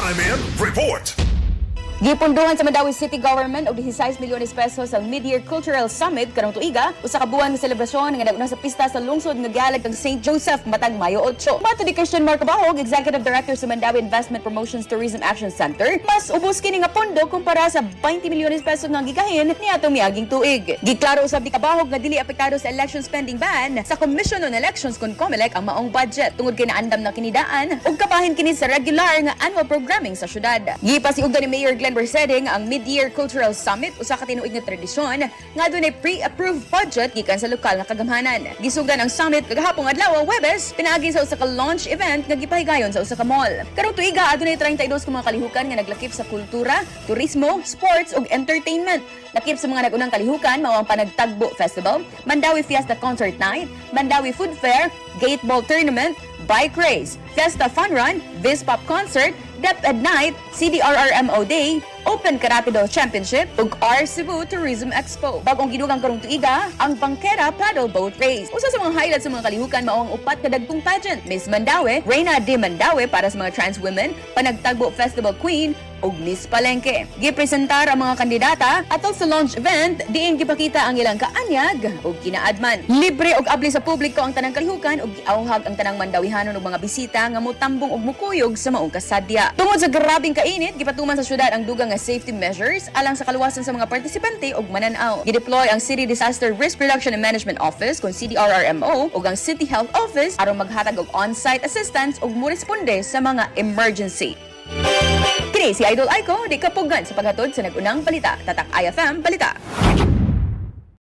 Chime in, report. Gipondohan sa Mandaue City Government og 16 milyones pesos ang Mid-Year Cultural Summit karong tuiga, usa ka buwan nga selebrasyon nga nag-una sa pista sa lungsod nga gihalad kang St. Joseph matag Mayo 8. Matod ni Christian Mark Cabahog, Executive Director sa Mandaue Investment Promotions Tourism Action Center, mas ubos kini nga pondo kumpara sa 20 milyones pesos nga gigahin niadtong miaging tuig. Giklaro usab ni Cabahog nga dili apektado sa election spending ban sa Commission on Elections kon COMELEC ang maong budget tungod kay naandam na kini daan ug kabahin kini sa regular nga annual programming sa syudad. Gipasiugdan ni Mayor Glenn Berceding ang Mid-Year Cultural Summit, usa ka tinuig nga tradisyon nga adunay pre-approved budget gikan sa lokal nga kagamhanan. Gisugdan ang summit kagahapong adlaw, Webes, pinaagi sa usa ka launch event nga gipahigayon sa usa ka mall. Karong tuiga, adunay 32 ka mga kalihukan nga naglakip sa kultura, turismo, sports ug entertainment. Lakip sa mga nag-unang kalihukan mao ang Panagtagbo Festival, Mandaue Fiesta Concert Night, Mandaue Food Fair, Gateball Tournament, Bike Race, Fiesta Fun Run, Vispop Concert, DepEd Night, CDRRMO Day, Open Karate Do Championship, ug R Cebu Tourism Expo. Bagong gidugang karong tuiga ang Bangkera Paddle Boat Race. Usa sa mga highlights sa mga kalihukan mao ang upat ka dagkong pageant: Miss Mandaue, Reina de Mandaue para sa mga trans women, Panagtagbo Festival Queen, ug Miss Palengke. Gipresentar ang mga kandidata atol sa launch event diin gipakita ang ilang kaanyag ug kinaadman. Libre ug abli sa publiko ang tanang kalihukan ug giauhag ang tanang Mandawihanon ug mga bisita nga motambong ug mukuyog sa maong kasadya. Tungod sa grabeng kainit, gipatuman sa syudad ang dugang nga safety measures alang sa kaluwasan sa mga partisipante ug mananaw. Gideploy ang City Disaster Risk Reduction and Management Office kon CDRRMO ug ang City Health Office aron maghatag og on-site assistance ug moresponde sa mga emergency. Kini si Idol Aiko, di kapugan sa paghatod sa nag-unang balita. Tatak IFM Balita.